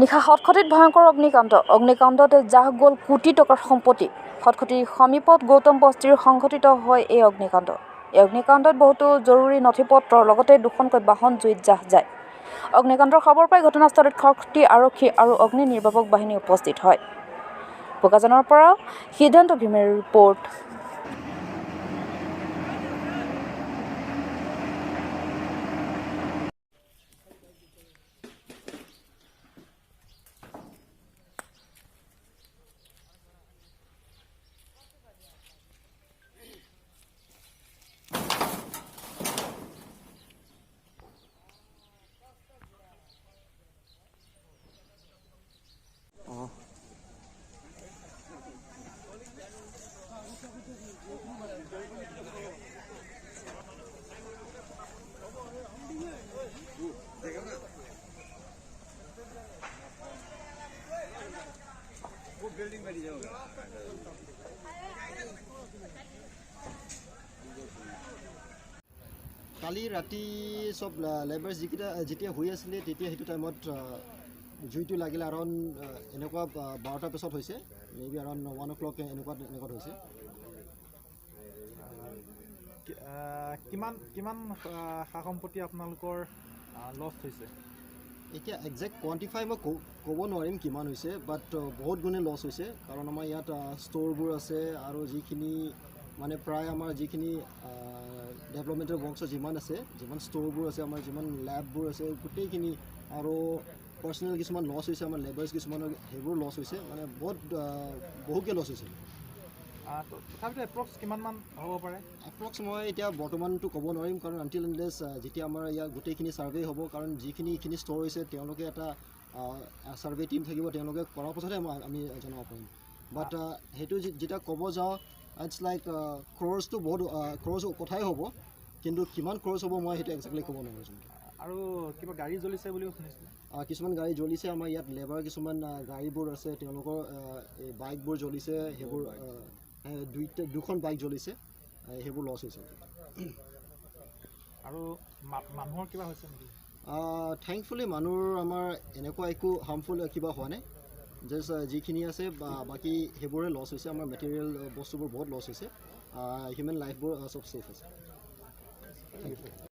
নিশা খটখটীত ভয়ংকৰ অগ্নিকাণ্ড। অগ্নিকাণ্ডত জাহ গ'ল কোটি টকাৰ সম্পত্তি। খটখটীৰ সমীপত গৌতম বস্তিৰ সংঘটিত হয় এই অগ্নিকাণ্ড। এই অগ্নিকাণ্ডত বহুতো জৰুৰী নথি পত্ৰৰ লগতে দুখনকৈ বাহন জুইত জাহ যায়। অগ্নিকাণ্ডৰ খবৰ পাই ঘটনাস্থলীত খটখটী আৰক্ষী আৰু অগ্নি নিৰ্বাপক বাহিনী উপস্থিত হয়। বোকাজানৰ পৰা সিদ্ধান্ত ভীমেৰ ৰিপৰ্ট। কালি ৰাতি চব লেবাৰ্ছ যিকেইটা যেতিয়া শুই আছিলে তেতিয়া সেইটো টাইমত জুইটো লাগিলে। এৰাউণ্ড এনেকুৱা 12টাৰ পিছত হৈছে, মে বি এৰাউণ্ড 1 o'clock এনেকুৱাত হৈছে। কিমান কিমান সা সম্পত্তি আপোনালোকৰ লছ হৈছে? এতিয়া একজেক্ট কোৱাণ্টিফাই মই ক'ব নোৱাৰিম কিমান হৈছে, বাট বহুত গুণে লছ হৈছে। কাৰণ আমাৰ ইয়াত ষ্ট'ৰবোৰ আছে আৰু যিখিনি মানে প্ৰায় আমাৰ যিখিনি ডেভেলপমেণ্টেল ৱৰ্কছৰ যিমান আছে, যিমান ষ্ট'ৰবোৰ আছে, আমাৰ যিমান লেববোৰ আছে, গোটেইখিনি আৰু পাৰ্চনেল কিছুমান লছ হৈছে, আমাৰ লেবাৰ্ছ কিছুমানৰ সেইবোৰ লছ হৈছে, মানে বহুত বহুতকৈ লছ হৈছে। তথাপিতো এপ্ৰক্স কিমানমান হ'ব পাৰে? এপ্ৰক্স মই এতিয়া বৰ্তমানটো ক'ব নোৱাৰিম, কাৰণ আনটিল আনলেছ যেতিয়া আমাৰ ইয়াত গোটেইখিনি ছাৰ্ভে হ'ব, কাৰণ যিখিনি এইখিনি ষ্ট'ৰ হৈছে তেওঁলোকে এটা ছাৰ্ভে টীম থাকিব, তেওঁলোকে কৰাৰ পাছতহে আমি জনাব পাৰিম। বাট সেইটো যেতিয়া ক'ব যাওঁ, it's like ক্ৰ'ৰ্ছটো বহুত ক্ৰ'ৰ্ছ কথাই হ'ব, কিন্তু কিমান ক্ৰ'ৰ্ছ হ'ব মই সেইটো একজেক্টলি ক'ব নোৱাৰোঁ। আৰু কিবা গাড়ী জ্বলিছে বুলিও শুনিছিলোঁ? কিছুমান গাড়ী জ্বলিছে, আমাৰ ইয়াত লেবাৰ কিছুমান গাড়ীবোৰ আছে, তেওঁলোকৰ এই বাইকবোৰ জ্বলিছে, সেইবোৰ দুখন বাইক জ্বলিছে, সেইবোৰ লছ হৈছে। আৰু মানুহৰ কিবা হৈছে নেকি? থেংকফুলি মানুহৰ আমাৰ এনেকুৱা একো হাৰ্মফুল কিবা হোৱা নাই, জাষ্ট যিখিনি আছে বাকী সেইবোৰে লছ হৈছে। আমাৰ মেটেৰিয়েল বস্তুবোৰ বহুত লছ হৈছে, হিউমেন লাইফবোৰ চব ছেফ আছে। Thank you.